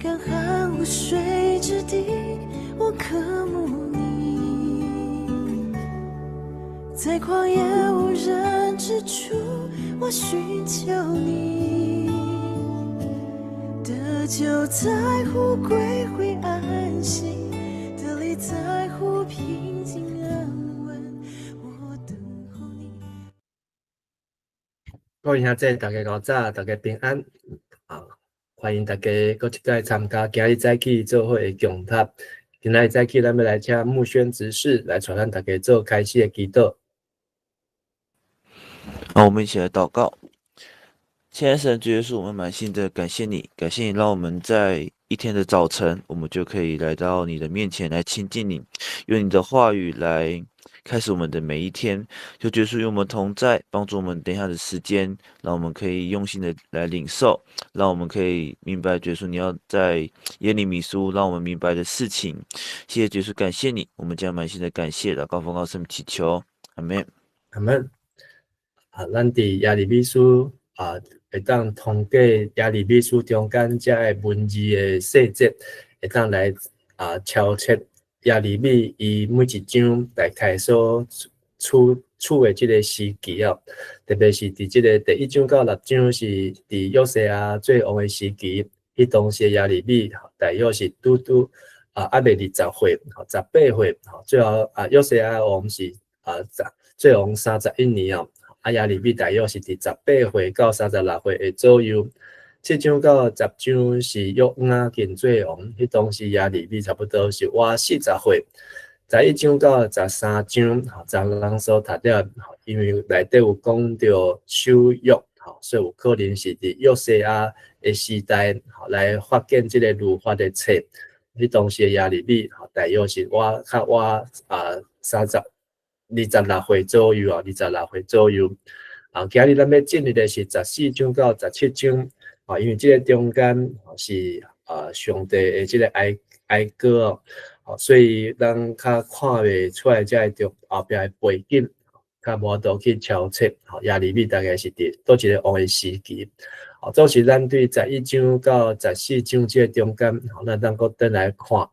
乾旱無水之地，我渴慕你；在曠野無人之處，我尋求你。得救在乎歸回安息，得力在乎平靜安穩。我等候你。各位兄弟，大家午早，大家平安啊！歡迎大家閣一擺參加今日早起做伙的共讀。今仔日早起，咱欲來請慕軒執事來帶咱大家做開始的祈禱。好，我們一起來禱告。親愛的神，主耶穌，我們滿心的感謝你，感謝你讓我們在一天的早晨，我們就可以來到你的面前來親近你，用你的話語來開始我們的每一天。求主耶穌與我們同在，幫助我們等一下的時間，讓我們可以用心的來領受，讓我們可以明白主耶穌你要在耶利米書讓我們明白的事情。謝謝主耶穌，感謝你，我們將滿心的感謝禱告奉靠聖名祈求，阿門。阿門。啊，咱佇耶利米書啊，會當通過耶利米書中間遮个文字的細節，會當來啊敲測耶利米伊每一章大概所處處的這个時期哦，特別是佇這个第一章到六章是佇約西亞做王的時期，彼當時耶利米大約是拄拄啊，猶未20歲，18歲，最後啊約西亞王是啊十做王31年哦。啊，耶利米大約是佇18歲到36歲的左右。七章到十章是約雅敬做王，彼當時耶利米差不多是倚40歲。11章到13章，吼，昨咱所讀了，因為內底有講著守約，吼，所以有可能是佇約西亞的時代，吼，來發見這个律法的冊。彼當時的耶利米，吼，大約是倚較倚啊26歲左右啊，26歲左右。啊，今日咱欲進入的是14章到17章，啊，因為這个中間是啊上帝的這个哀哀歌哦，所以咱較看袂出來這个中後壁的背景，較無法度去敲測。吼，耶利米大概是佇佗一个王的時期。哦，總是咱對11章到14章這个中間，吼，咱當閣轉來看。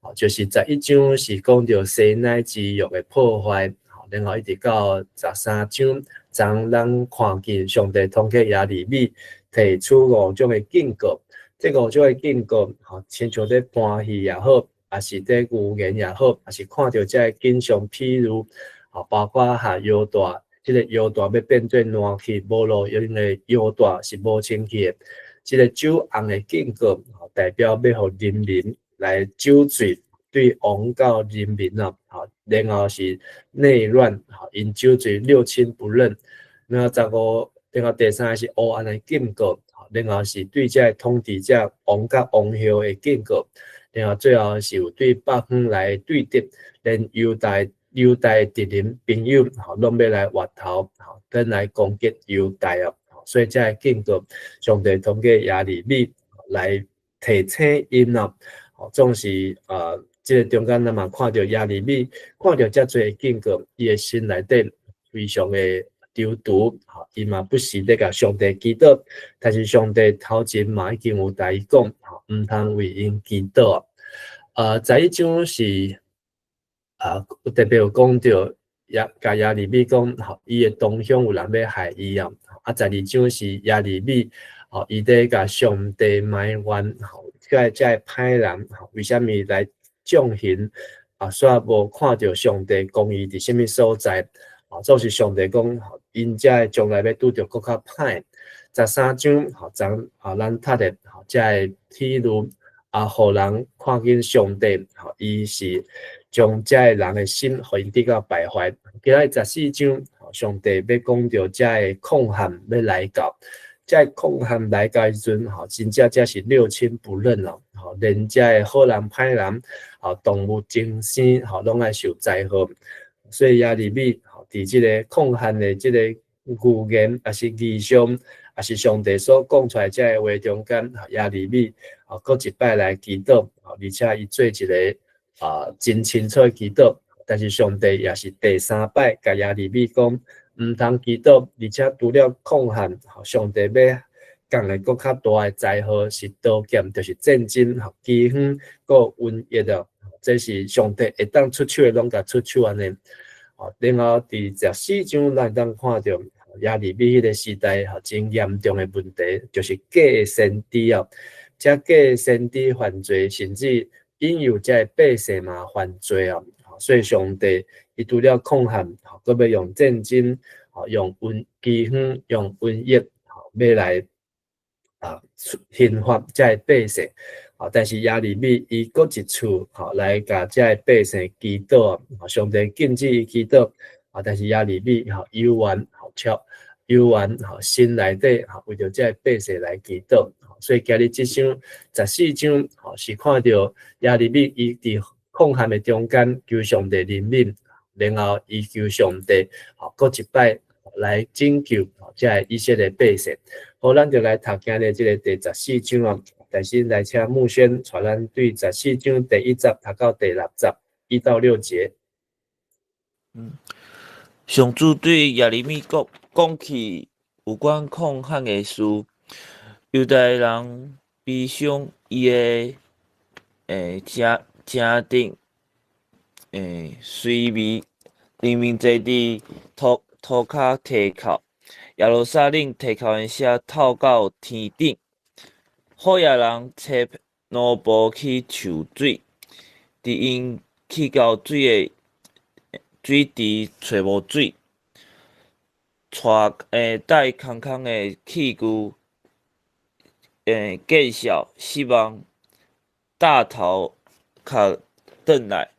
哦，就是十一章是講著西乃之約的破壞，然後一直到13章，昨咱看見上帝通過耶利米提出五種的警告，這五種的警告，吼，親像咧搬戲也好，抑是咧預言也好，抑是看著這个景象，譬如，吼，包括下猶大，這个猶大欲變做爛去，無路用的猶大是無清氣的，這个酒甕的警告，代表欲予人民來酒醉。對王到人民啊，吼，然後是內亂，吼，𪜶酒醉六親不認。然後十五，然後第三個是黑暗的警告，然後是對這个統治者王佮王后的警告，然後最後是有對北方來對敵，連猶大猶大的敵人朋友，吼，攏欲來越頭，吼，轉來攻擊猶大哦。所以這个警告，上帝通過耶利米來提醒𪜶哦，總是啊。這个中間咱嘛看著耶利米，看著遮濟的警告，伊的心內底非常的躊躇，吼，伊嘛不時咧共上帝祈禱，但是上帝頭前嘛已經有共伊講，吼，毋通為𪜶祈禱。11章是啊，特別有講著耶共耶利米講，吼，伊的同鄉有人欲害伊啊。啊，12章是耶利米，吼，伊咧共上帝埋怨，吼，這個歹人，吼，為啥物來縱刑啊，煞無看著上帝公義佇啥物所在？啊，總是上帝講，𪜶遮的將來欲拄著閣較歹。13章，吼，昨啊，咱讀的，吼，遮个譬喻啊，予人看見上帝，吼，伊是將遮个人的心，予𪜶得到敗壞。今仔日14章，上帝欲講著遮个控陷欲來到，遮个控陷來到時陣，吼，真正遮是六親不認咯，吼，連遮个好人歹人，吼，動物精生，吼，攏愛受災禍。所以耶利米，吼，佇這个控陷的這个預言，抑是異象，抑是上帝所講出來遮个話中間，耶利米，吼，閣一擺來祈禱，吼，而且伊做一个啊真清楚的祈禱，但是上帝也是第三擺共耶利米講，毋通祈禱，而且除了控陷，上帝欲降的閣較大的災禍是刀劍，就是戰爭、饑荒、閣瘟疫啊。這是上帝會當出手的，攏共出手按呢。然後佇十四章，咱會當看著耶利米彼個時代，真嚴重的問題，就是假先知哦。這假先知犯罪，甚至引誘這个百姓嘛犯罪哦。所以上帝伊除了抗旱，閣欲用戰爭，用饑荒，用瘟疫，欲來刑罰這个百姓。但是耶利米伊閣一次，來共這个百姓祈禱，上帝禁止伊祈禱，但是耶利米猶原超猶原心內底為著這个百姓來祈禱。所以今日這章十四章，是看著耶利米伊佇抗旱的中間求上帝憐憫，然後伊求上帝，閣一擺來拯救這个以色列百姓。好，咱就來讀今日這个第十四章啊。但是來請牧師帶咱對十四章第一節讀到第六節，一到六節。上主對耶利米講講起有關抗旱的事，猶大人悲傷伊的城鎮衰微，人民坐佇塗跤啼哭，耶路撒冷啼哭的聲透到天頂。好野人揣奴僕去抽水，佇𪜶去到水的水池揣無水，帶空空的器具，見笑失望，焦頭殼轉來，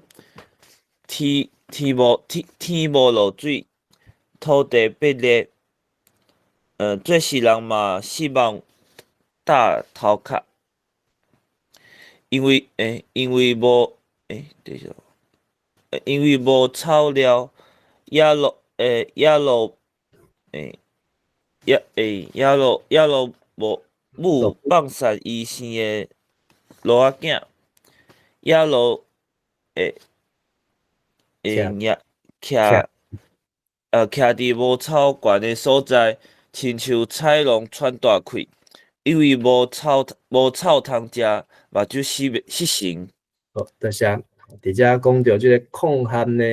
天無落水，土地癟裂，這時人嘛失望。焦頭殼，因為無，等一下，因為無草料，耶羅母放殺伊生的驢仔囝，耶羅徛佇無草懸的所在，親像豺狼喘大氣。因為無草通食，目睭失神。好，多謝。佇遮講著這个抗旱呢，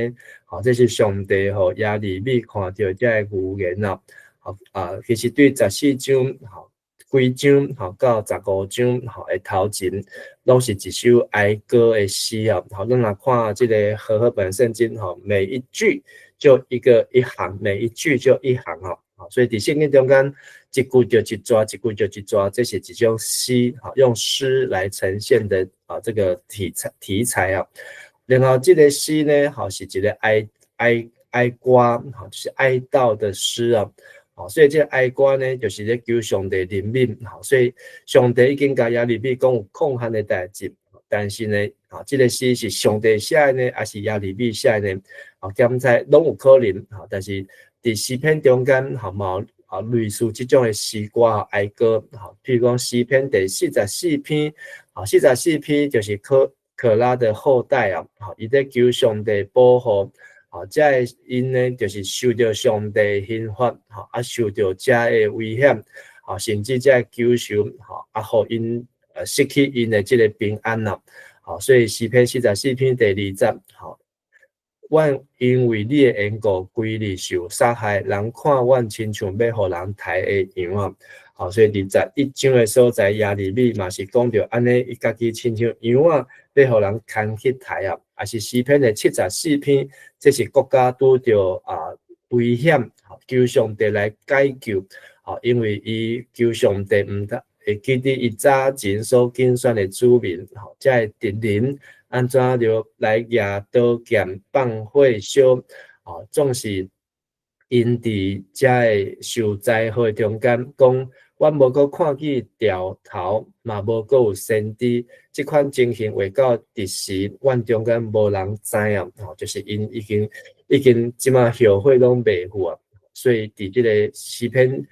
這是上帝予耶利米看著這个預言啊。其實對十四章，規章，到十五章，的頭前，攏是一首哀歌的詩啊。好，咱若看這个和合本聖經，每一句就一個一行，每一句就一行，所以佇聖經中間，一句就一逝，一句就一逝，這是一種詩，用詩來呈現的啊，這個題材啊。然後這個詩呢，是一個哀歌，就是哀悼的詩啊。所以這個哀歌呢，就是咧求上帝憐憫，所以上帝已經共耶利米講有抗旱的代誌，但是呢，這個詩是上帝寫的呢，抑是耶利米寫的呢？檢查攏有可能，但是佇詩篇中間，嘛有類似這種的詩歌哀歌，譬如講詩篇第四十四篇，四十四篇就是可拉的後代啊，伊咧求上帝保護，這个𪜶呢就是受著上帝刑罰，受著這个危險，甚至這个求仇，予𪜶失去𪜶的這个平安啊，所以詩篇四十四篇第二節，阮因為你的緣故，規日受殺害，人看阮親像欲予人刣的羊仔。所以佇十一章的所在，耶利米嘛是講著按呢，伊家己親像羊仔，欲予人牽去刣啊。抑是詩篇的七十四篇，這是國家拄著危險，求上帝來解救。因為伊求上帝毋通會記得伊早前所揀選的子民，這个敵人按怎著來舉刀劍放火燒，總是𪜶佇這个受災禍中間，講阮無閣看見兆頭，嘛無閣有先知，這款情形畫到佇時，阮中間無人知影，就是𪜶已經這馬後悔攏袂赴啊，所以佇這個詩篇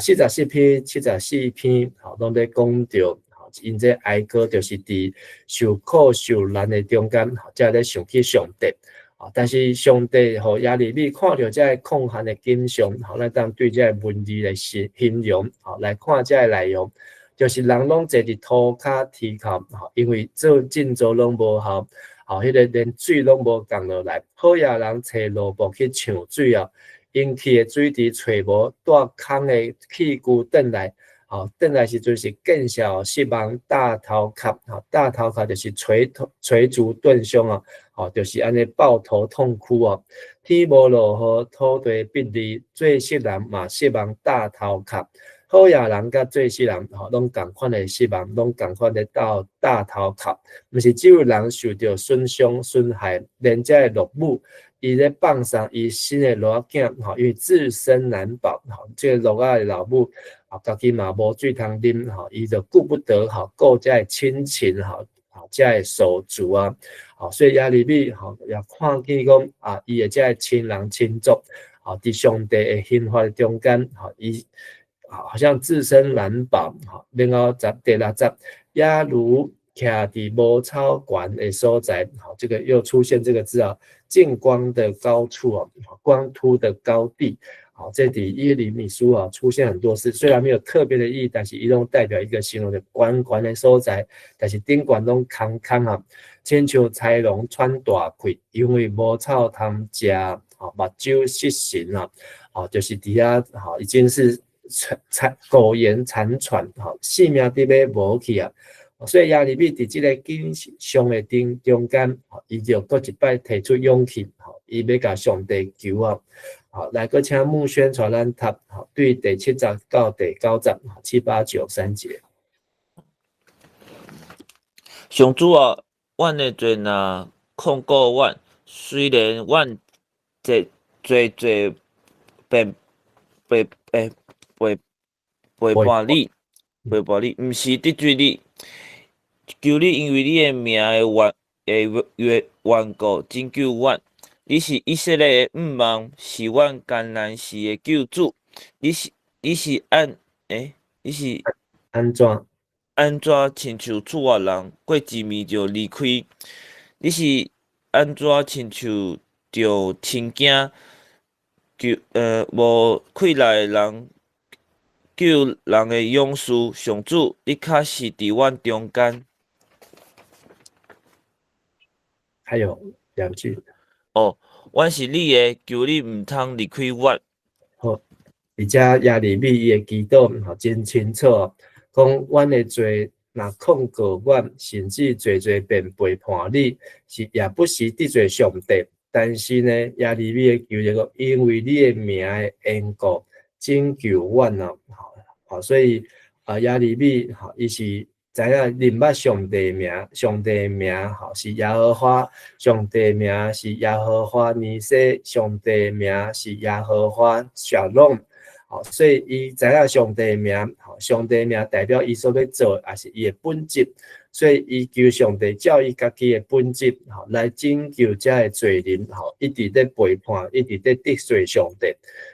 四十四篇、七十四篇，攏咧講著，𪜶這哀歌就是佇受苦受難的中間，才咧想起上帝。啊，但是上帝予耶利米看著這个曠旱的景象，吼，咱當對這个文字來形容，吼，來看這个內容，就是人攏坐佇塗跤啼哭，吼，因為做賑災攏無效，吼，彼个連水攏無降落來，好野人揣蘿蔔去搶水啊，𪜶去的水池揣無，帶空的器具轉來，吼，轉來時陣是見笑失望大頭殼，吼，大頭殼就是垂頭垂足頓胸啊，吼，就是按呢抱頭痛哭哦。天無落雨，土地碧綠，做穡人嘛失望大頭殼，好野人佮做穡人，吼，攏仝款的失望，攏仝款的到大頭殼，毋是只有人受著損傷損害，連這个駱母，伊咧放送伊生的駱仔囝，吼，因為自身難保，吼，這个駱仔的老母，啊，家己嘛無水通啉，吼，伊就顧不得，吼，顧這个親情，吼，這个手足啊，吼，所以耶利米，吼，也看見講，啊，伊的這个親人親族，吼，佇上帝的刑罰中間，吼，伊好像自身難保，吼，然後第六節，也如徛佇無草懸的所在，吼，這個又出現這個字啊，淨光的高處啊，光禿的高地，好，這佇耶利米書啊出現很多次，雖然沒有特別的意義，但是伊攏代表一個形容的懸懸的所在，但是頂懸攏空空啊，親像豺狼喘大氣，因為無草通食，吼，目睭失神啊，吼，就是佇遐，吼，已經是殘殘苟延殘喘，吼，性命佇欲無去啊。所以耶利米佇這個景象的中間，伊就閣一擺提出勇氣，吼，伊欲共上帝求啊，好，來，閣請牧宣傳咱讀，吼，對第七節到第九節，七八九三節。上主啊，阮的罪若控告阮，雖然阮濟濟濟背背欸背背叛你，背叛你，毋是得罪你。求你因為你的名的緣故拯救阮。你是以色列的向望，是阮艱難時的救主。你是按欸，你是按怎？按怎親像出外人過一暝就離開？你是按怎親像著青驚救無氣力的人救人的勇士？上主，你確實佇阮中間。還有兩句。哦，阮是你的，求你毋通離開阮。好，而且耶利米伊的祈禱吼真清楚，講阮的罪若控告阮，甚至濟濟遍背叛你，是也不是得罪上帝。但是呢，耶利米的求就講，因為你的名的緣故，拯救阮啊！好，所以啊，耶利米吼，伊是知影認捌上帝名，上帝名吼是耶和華，上帝名是耶和華尼西，上帝名是耶和華沙龍。吼，所以伊知影上帝名，吼，上帝名代表伊所欲做，也是伊的本質。所以伊求上帝照伊家己的本質，吼，來拯救這个罪人，吼，一直咧背叛，一直咧得罪上帝，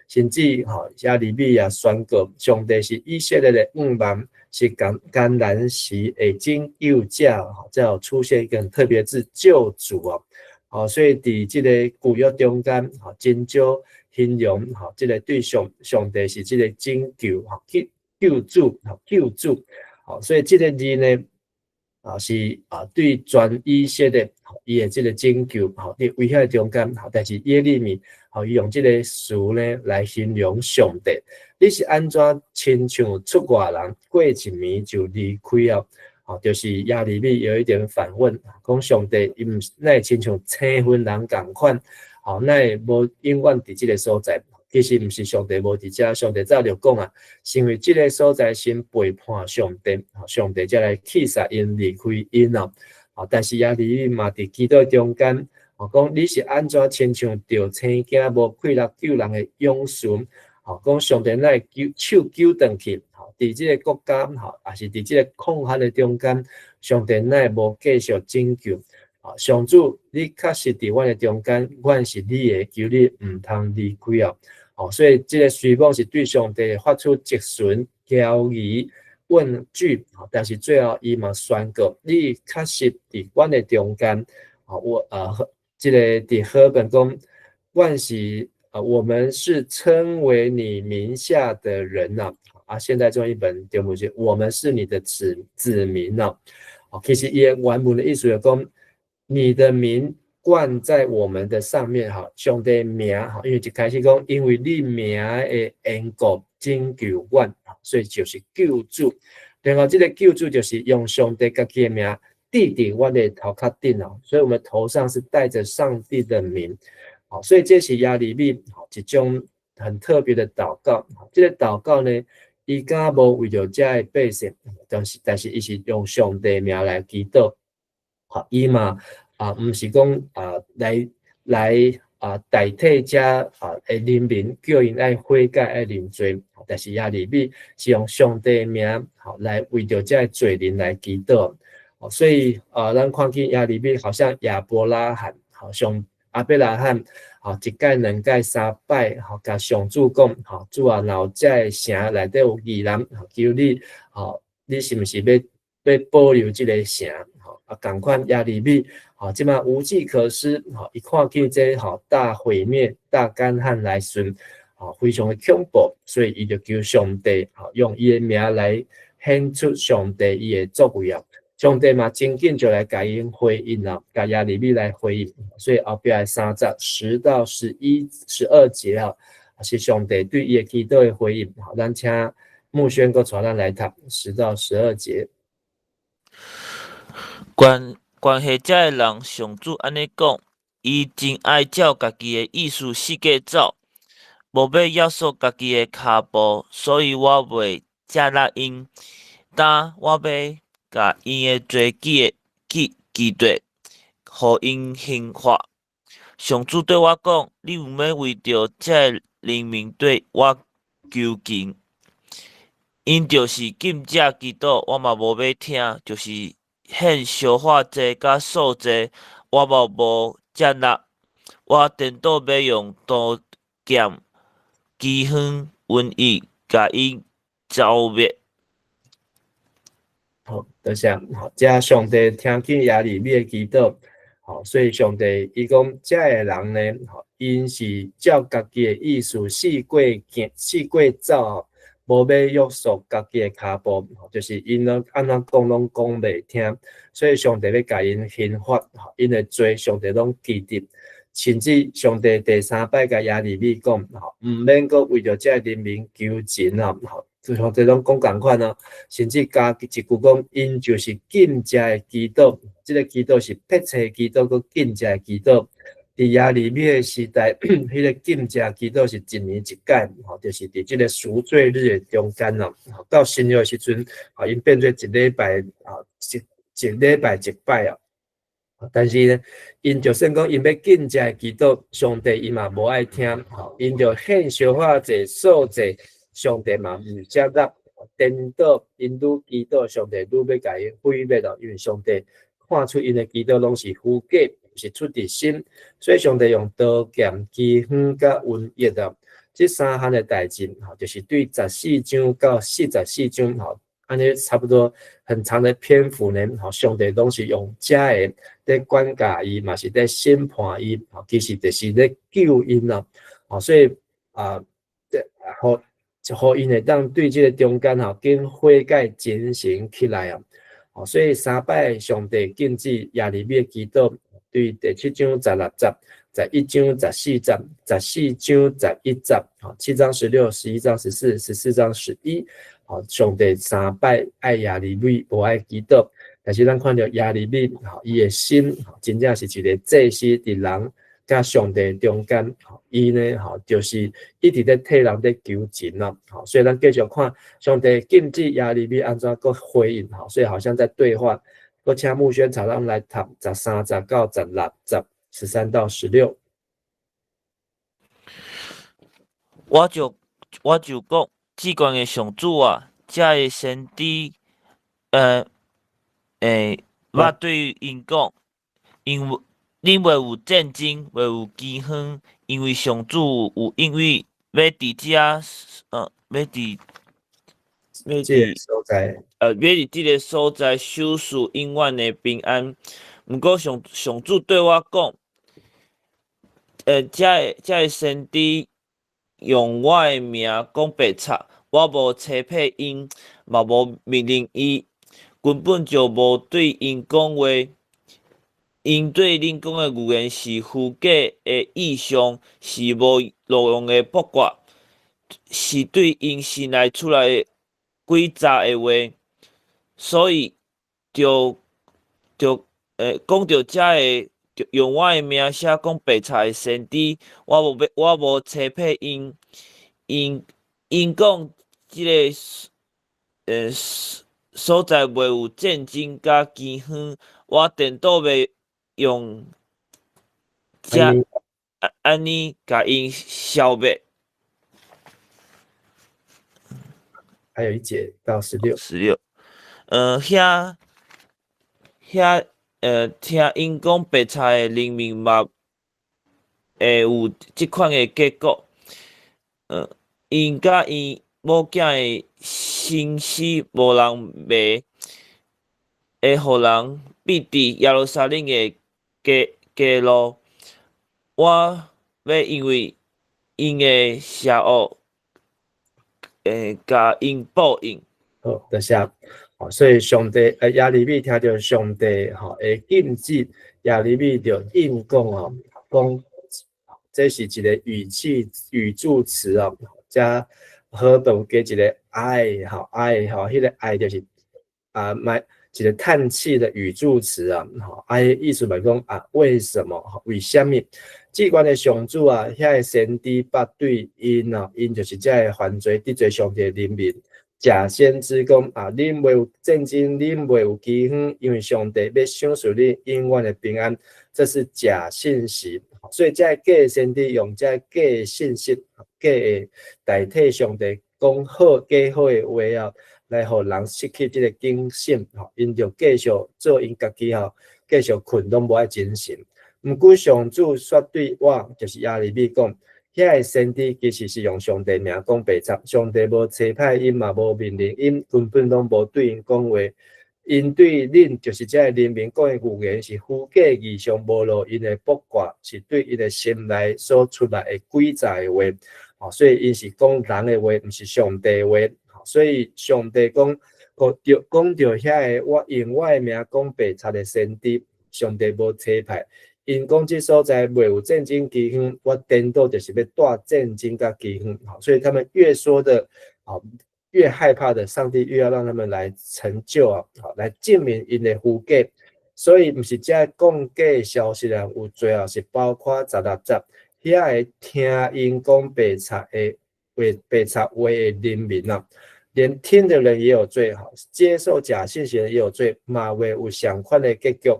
甚至吼，耶利米也宣告，上帝是以色列的向望，是艱艱難時的拯救者，吼，才有出現一個很特別字救主啊，吼，所以佇這個舊約中間，吼，真少形容，吼，這個對上帝是這個拯救，吼，救主，吼，救主，吼，所以這個字呢，啊，是啊，對全以色列，伊的這個拯救，吼，佇危險中間，吼，但是耶利米，吼，伊用這個詞呢來形容上帝。你是按怎親像出外人過一暝就離開啊？吼，就是耶利米有一點反問，講上帝伊毋哪會親像青雲人仝款，吼，哪會無永遠佇這個所在？其實毋是上帝無佇遮，上帝早就講啊，是因為這個所在先背叛上帝，上帝才來棄殺𪜶離開𪜶哦。但是耶利米嘛佇祈禱中間，吼，講你是按怎親像著青驚無氣力救人的勇士，吼，講上帝哪會救手救轉去，吼，佇這個國家，吼，也是佇這個曠旱的中間，上帝哪會無繼續拯救？上主，你確實佇阮的中間，阮是你的，求你毋通離開哦。哦，所以這個雖講是對上帝發出質詢、交疑、問句，但是最後伊嘛宣告，你確實佇阮的中間，哦，我這个佇和本講，阮是啊，我們是稱為你名下的人呐。啊，現代中譯本中文是，我們是你的子民呐。啊，其實伊的原文的意思就講，你的名冠在我們的上面，哈，上帝名，哈，因為一開始講，因為你名的緣故拯救阮，所以就是救主。然後這个救主就是用上帝家己的名戴佇阮的頭殼頂哦，所以我們頭上是帶着上帝的名，好，所以這是耶利米一種很特別的禱告。這个禱告呢，伊敢無為著遮的百姓，但是伊是用上帝名來祈禱，好，伊嘛啊，毋是講啊來代替遮啊的人民叫𪜶愛悔改愛認罪，但是耶利米是用上帝名好來為著遮的罪人來祈禱，所以啊，咱看見耶利米好像亞伯拉罕，好像亞伯拉罕，好一擺、兩擺、三擺，好共上主講，好主啊，若有遮个城內底有義人，求你，好，你是毋是欲保留這个城？啊，仝款耶利米，吼，這馬無計可施，吼，伊看見這吼大毀滅、大乾旱來時，吼，非常的恐怖，所以伊就求上帝，吼，用伊的名來顯出上帝伊的作為啊。上帝嘛真緊就來共𪜶回應啦，共耶利米來回應。所以後壁的三節10到11、12節啊，是上帝對伊的祈禱的回應。好，咱請牧軒閣帶咱來讀10到12節。關係這个人，上主按呢講，伊真愛照家己的意思四界走，無欲約束家己的跤步，所以我袂接納𪜶。但我欲共𪜶的罪記記記得，予𪜶刑罰。上主對我講：你毋免為著這个人民對我求情，𪜶就是禁食祈禱，我嘛無欲聽，就是獻燒化祭佮素祭，我嘛無接納。我顛倒欲用刀劍、饑荒、瘟疫，共𪜶剿滅。好，多謝。好，這上帝聽見耶利米的祈禱，好，所以上帝伊講，這个人呢，吼，𪜶是照家己的意思四界行、四界走，無欲約束家己的跤步，就是𪜶攏按怎講攏講袂聽，所以上帝欲共𪜶刑罰，𪜶的罪上帝攏記得，甚至上帝第三擺共耶利米講，吼，毋免閣為著這个人民求情啊，吼。上帝攏講仝款哦，甚至加一句講，𪜶就是禁食的祈禱，這个祈禱是迫切祈禱，閣禁食的祈禱。佇耶利米的時代，彼个禁食祈禱是一年一擺，吼，就是佇這个贖罪日的中間哦。到新約的時陣，啊，𪜶變做一禮拜啊，一禮拜一擺啊。但是呢，𪜶就算講𪜶欲禁食的祈禱，上帝伊嘛無愛聽，吼，𪜶就獻燒化祭、素祭。上帝嘛毋接納，顛倒𪜶愈祈禱，上帝愈欲共𪜶毀滅咯。因為上帝看出𪜶的祈禱攏是虛假，毋是出自心，所以上帝用刀劍、饑荒佮瘟疫啊，這三項的代誌，吼，就是對14章到44章，吼，按呢差不多很長的篇幅呢，吼，上帝攏是用這个咧管教伊，嘛是咧審判伊，吼，其實就是咧救𪜶咯，吼，所以啊，這予就予𪜶會當對這个中間吼，緊悔改警醒起來啊！吼，所以三擺上帝禁止耶利米的祈禱，對第7章16節、11章14節、14章11節，吼，7章16、11章14、14章11，吼，上帝三擺愛耶利米無愛祈禱，但是咱看著耶利米，吼，伊的心真正是一个祭司佇人佮上帝中間，伊呢，吼，就是一直咧替人咧求情咯，吼，所以咱繼續看上帝禁止耶利米按怎閣回應，吼，所以好像在對話。閣請牧師帶咱來讀13節到16節，13到16。我就講，至懸的上主啊，這个先知，我對𪜶講，因為恁袂有戰爭，袂有饑荒，因為上主有應許，欲佇遮，欲這个所在，欲佇這个所在賞賜永遠的平安。毋過上主對我講，遮个先知用我的名講白賊，我無差派𪜶，嘛無命令伊，根本就無對𪜶講話。𪜶對恁講的預言是虛假的異象，是無路用的卜卦，是對𪜶心內出來的詭詐的話。所以，著講著遮个用我的名寫講白賊的先知，我無差派𪜶，𪜶講這个所在袂有戰爭佮饑荒，我顛倒欲用這按呢共𪜶消滅。還有一節到十六。16，遐聽𪜶講白賊的人民嘛，會有這款的結果。𪜶佮𪜶某囝的生死無人問，會予人斃佇耶路撒冷的街路。我欲因為𪜶的邪惡，共𪜶報應。好，多謝。所以上帝，耶利米聽著上帝的禁止，耶利米就應講哦，講這是一個語氣語助詞哦，遮和本加一個哀吼，哀吼，彼個哀就是啊，買一個嘆氣的語助詞啊，吼，哀意思嘛講啊，為什麼？為啥物？至懸的上主啊，遐个先知捌對𪜶哦，𪜶就是這个犯罪得罪上帝的人民。假先知講啊，恁袂有戰爭，恁袂有饑荒，因為上帝欲賞賜恁永遠的平安，這是假信息。所以這個假先知用這個假信息、假的代替上帝講好假好的話啊，來予人失去這個警醒，吼，𪜶就繼續做𪜶家己吼，繼續睏攏無愛精神。毋過上主煞對我，就是耶利米講，遐个先知其實是用上帝名講白賊，上帝無差派𪜶嘛，無命令𪜶，根本攏無對𪜶講話。𪜶對恁就是這个人民講的預言是虛假異象，無路用的卜卦，是對𪜶的心內所出來的詭詐的話。哦，所以𪜶是講人的話，毋是上帝的話。所以上帝講，講著遐个我用我的名講白賊的先知，上帝無差派。𪜶講這所在袂有戰爭饑荒，我顛倒就是欲帶戰爭佮饑荒。所以他們越說的，越害怕的，上帝越要讓他們來成就啊，來證明𪜶的虛假。所以毋是只講假消息的人有罪啊，是包括16節，遐个聽𪜶講白賊的話、白賊話的人民啊，連聽的人也有罪，接受假信息的也有罪，嘛會有相款的結局。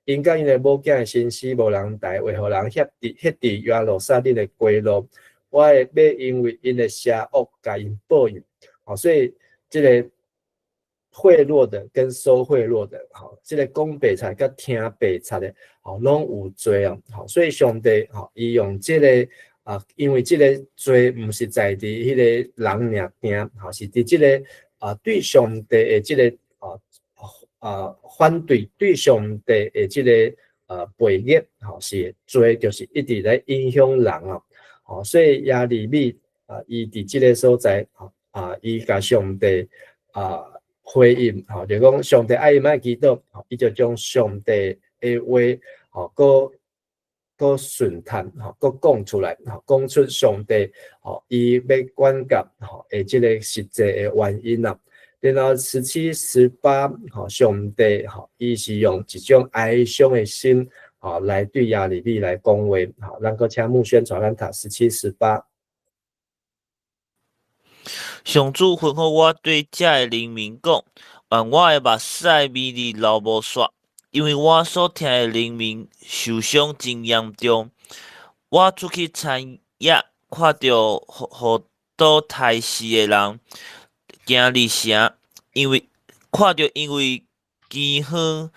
𪜶佮𪜶的某囝的生死無人代，會予人穑佇耶路撒冷的街路。我會欲因為𪜶的邪惡，共𪜶報應。所以這个賄賂的跟收賄賂的，這个講白賊佮聽白賊的，攏有罪哦。所以上帝，伊用這个啊，因為這个罪毋是在佇彼个人爾定，是佇這个啊對上帝的這个反對對上帝的這个背逆，是罪，就是一直來影響人啊。所以耶利米啊，伊佇這个所在，伊共上帝啊回應，就講上帝愛伊莫祈禱，伊就將上帝的話，閣順談，閣講出來，講出上帝，伊欲管轄，的這个實際的原因啊。然後17、18，上帝，伊是用一種哀傷的心，來對耶利米來講話，咱閣請牧宣傳咱讀17、18。上主吩咐我對這个人民講：願我的目屎美麗流無煞，因為我所疼的人民受傷真嚴重。我出去田野，看著予刀刣死的人，行入城，因為看著因為饑荒，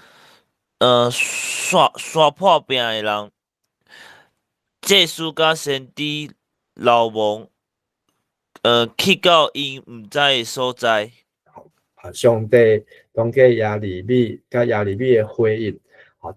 煞破病的人，祭司佮先知流亡，去到𪜶毋知的所在。上帝當過耶利米佮耶利米的回應，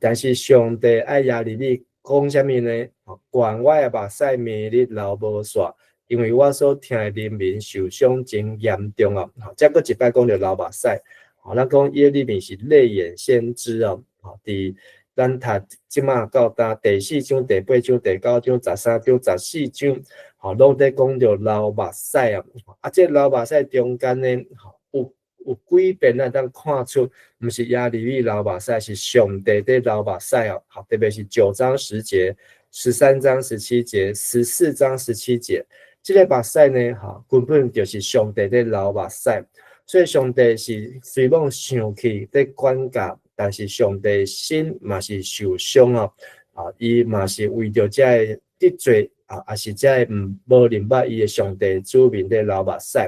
但是上帝愛耶利米講啥物呢？願我的目屎暝日流無煞，因為我所疼的人民受傷真嚴重哦。這閣一擺講著流目屎，吼，咱講耶利米是淚眼先知哦。吼，佇咱讀這馬到今第四章、第八章、第九章、13章、14章，吼，攏佇講著流目屎啊。啊，這流目屎中間呢，有幾遍咱通看出，毋是耶利米流目屎，是上帝佇流目屎哦。特別是9章10節、13章17節、14章17節，這个目屎呢，吼，根本就是上帝佇流目屎。所以上帝是雖罔生氣佇管教，但是上帝心嘛是受傷哦。啊，伊嘛是為著這个得罪啊，抑是這个毋無認捌伊的上帝子民佇流目屎。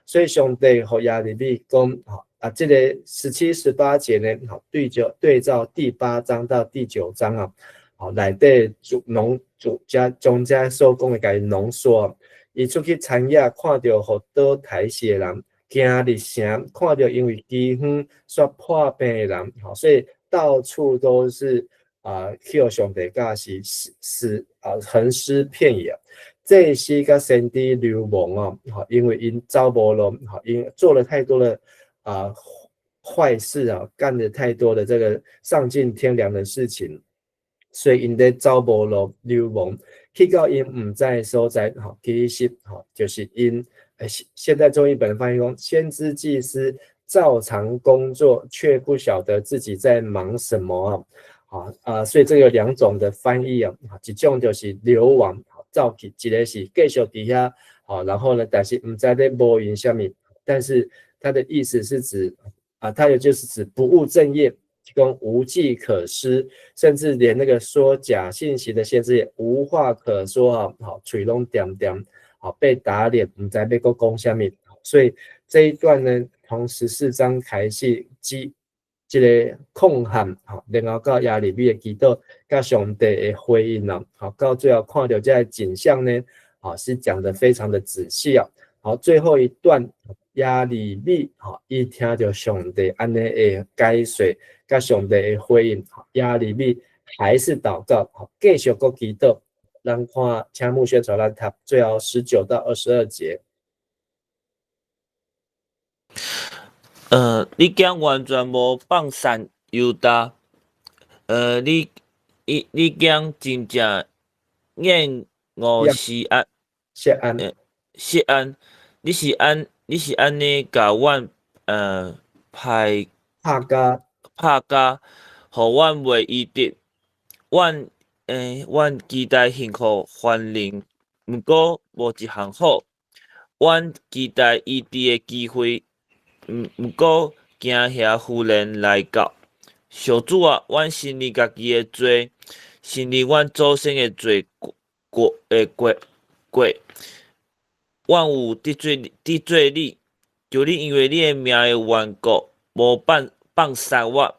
所以上帝予耶利米講，啊，這个17、18節呢，吼，對照第八章到第九章啊，吼，內底就濃就遮將遮所講的共伊濃縮。伊出去田野，看著予刀刣死的人，行入城，看著因為饑荒煞破病的人，吼，所以到處都是啊，去予上帝教示死啊，橫屍遍野。祭司佮先知流亡哦，因為𪜶走無路，𪜶做了太多的啊壞事啊，幹了太多的這個喪盡天良的事情，所以𪜶咧走無路流亡，去到𪜶毋知的所在，吼，其實吼就是𪜶，現在中譯本翻譯講，先知祭司照常工作，卻不曉得自己在忙什麼啊，啊，所以這個有兩種的翻譯啊，一種就是流亡。走去，一个是繼續佇遐，吼，然後呢，但是毋知咧無閒啥物，但是他的意思是指啊，他也就是指不務正業，講無計可施，甚至連那個說假信息的先知也無話可說啊，好，喙攏恬恬，好，被打臉，毋知欲閣講啥物，所以這一段呢，從14章開始，這个控喊，吼，然後到耶利米的祈禱，佮上帝的回應啊，好，到最後看著這个景象呢，啊，是講得非常的仔細啊。好，最後一段耶利米，吼，伊聽著上帝按呢的解說，佮上帝的回應，耶利米還是禱告，好，繼續閣祈禱。咱看，請牧師帶咱讀最後19到22節。你敢完全無放散猶大？你敢真正厭惡錫安？錫安。錫安，你是按呢共阮拍拍甲拍甲，予阮袂醫治。阮期待幸福繁榮，毋過無一項好。阮期待醫治的機會。毋過驚嚇忽然來到。上主啊，阮承認家己的罪，承認阮祖先的罪過的過過。阮有得罪你，求你因為你的名的緣故，無放殺我，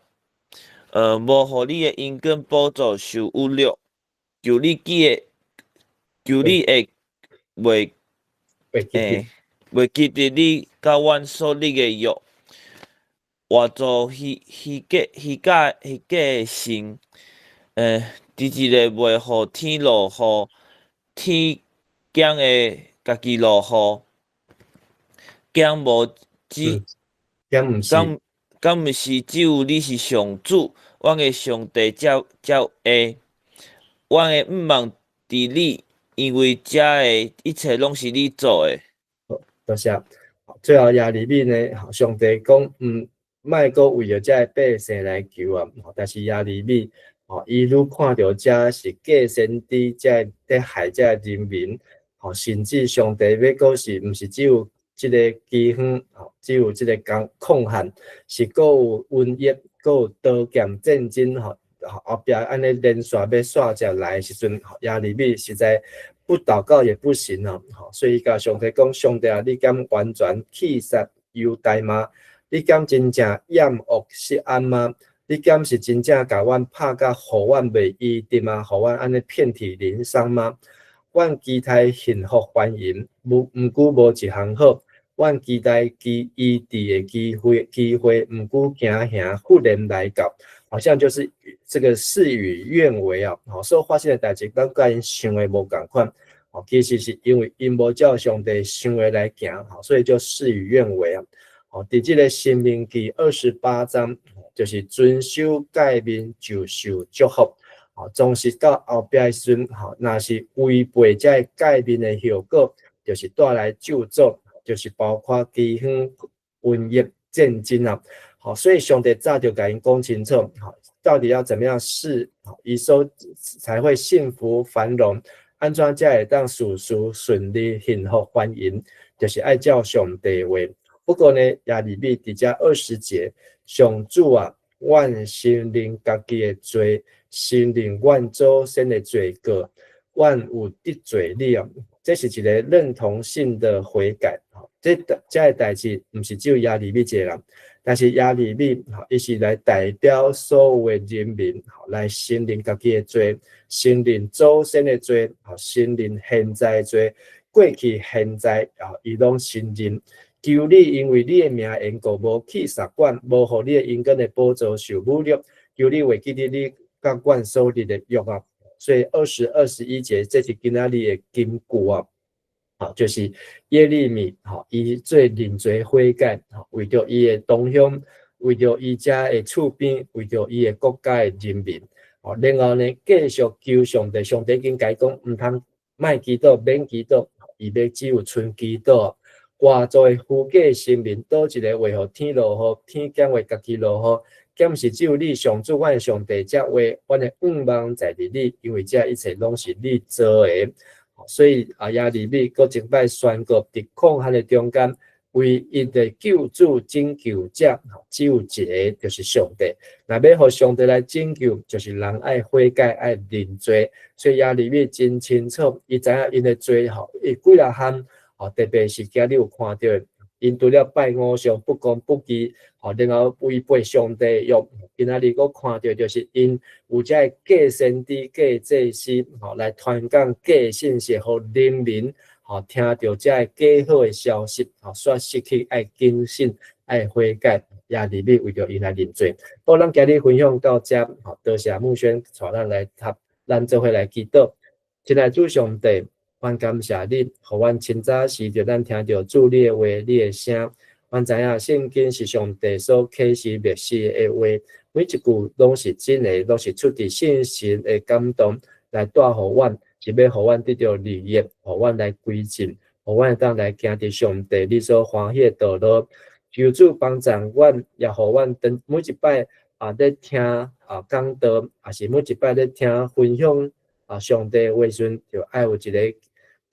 無予你的嬰孫寶座受侮辱。求你記得，求你會袂記得你佮阮所立的約，活做虛假的神，佇一个袂予天落雨，天敢會家己落雨，敢無只，敢毋是只有你是上主，阮的上帝才會，阮的向望佇你，因為這的一切攏是你做的。多謝。最後耶利米呢，上帝講，莫閣為著這个百姓來求啊。但是耶利米，吼，伊愈看著這是假先知，這佇害這个人民，吼，甚至上帝欲閣是毋是只有這个饑荒，吼，只有這个控旱，是閣有瘟疫，閣有刀劍戰爭，吼，後壁按呢連續欲煞遮來的時陣，耶利米實在不禱告也不行哦，所以共上帝講，上帝啊，你敢完全棄殺猶大嗎？你敢真正厭惡錫安嗎？你敢是真正共阮拍甲予阮袂醫治嗎？予阮按呢遍體鱗傷嗎？阮期待幸福繁榮，毋過無一項好。阮期待醫治的機會，毋過驚嚇忽然來到。好像就是這個事與願違啊，吼，所發生的代誌，咱佮𪜶想的無仝款，吼，其實是因為𪜶無照上帝想的來行，吼，所以就事與願違啊。吼，佇這個申命記28章，就是遵守誡命就受祝福，吼，總是到後壁的時陣，吼，若是違背這个誡命的後果，就是帶來咒詛，就是包括饑荒、瘟疫、戰爭啊。好，所以上帝早就共𪜶講清楚，吼，到底要怎麼樣試，伊所才會幸福繁榮，按怎才會當事事順利、幸福繁榮，就是愛照上帝話。不過呢，耶利米佇遮20節，上主啊，阮承認家己的罪，承認阮祖先的罪過，阮有得罪你啊。這是一個認同性的悔改。這個代誌毋是只有耶利米一個人，但是耶利米，伊是來代表所有的人民，來承認家己的罪，承認祖先的罪，承認現在的罪，過去、現在啊，伊攏承認。求你因為你的名緣故，無去殺阮，無予你的應許的寶座受侮辱。求你會記得你佮阮所立的約啊。所以20、21節，這是今仔日的金句啊。好，就是耶利米，吼，伊做認罪悔改，為著伊的同鄉，為著伊遮的厝邊，為著伊的國家的人民，吼，然後呢，繼續求上帝，上帝已經共伊講，毋通莫祈禱，免祈禱，伊欲只有賰祈禱。外族的虛假神明，佗一个會予天落雨，天敢會家己落雨？敢毋是只有你上主，阮的上帝才話，阮的願望在佇你，因為這一切攏是你做的。所以啊，耶利米閣一擺宣告，佇曠旱的中間，唯一的救主拯救者，只有一个，就是上帝。若欲予上帝來拯救，就是人愛悔改、愛認罪。所以耶利米真清楚，伊知影𪜶的罪吼，伊幾若項。吼，特別是今日有看著，𪜶除了拜偶像、不公不義，吼，然後違背上帝約。今仔日閣看著，就是𪜶有這个假先知、假祭司，吼，來傳講假信息，予人民，吼，聽著這个假好的消息，吼，煞失去愛警醒、愛悔改，耶利米為著𪜶來認罪。好，咱今日分享到遮，吼，多謝慕軒帶咱來讀，咱做伙來祈禱。親愛主上帝，阮感謝你，予阮清早時就咱聽著主你的話，你的聲。阮知影聖經是上帝所啟示默示的話，每一句攏是真的，攏是出自聖神的感動來帶予阮，是欲予阮得著利益，予阮來歸正，予阮會當來行佇上帝你所歡喜的道路。求主幫助阮，也予阮當每一擺啊咧聽啊講道，抑是每一擺咧聽分享啊上帝話時，就愛有一個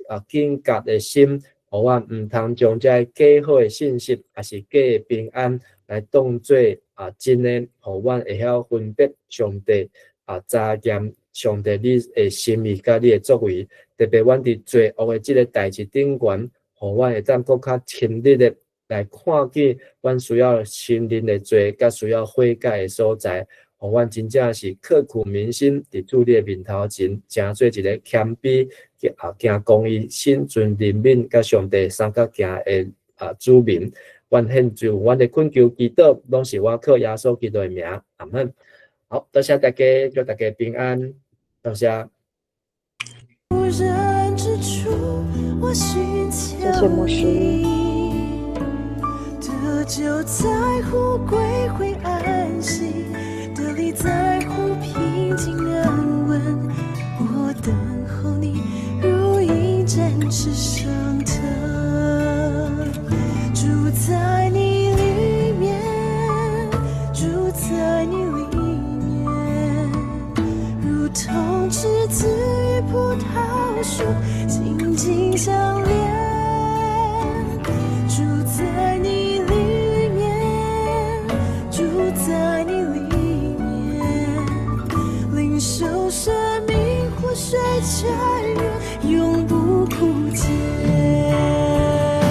啊警覺的心，予阮毋通將這个假好的信息，抑是假的平安來當做啊真的，予阮會曉分別上帝啊查驗上帝你的心意佮你的作為，特別阮佇罪惡的這个代誌頂懸，予阮會當閣較深入的來看見阮需要承認的罪，佮需要悔改的所在，予阮真正是刻苦銘心，佇主你的面頭前，成做一个謙卑，啊，行公義、心存憐憫，佮上帝相佮行的啊子民。阮獻上阮的懇求祈禱，攏是我靠耶穌基督的名，阿門。好，多謝大家，祝大家平安，多謝。謝謝牧師。得救在乎歸回安。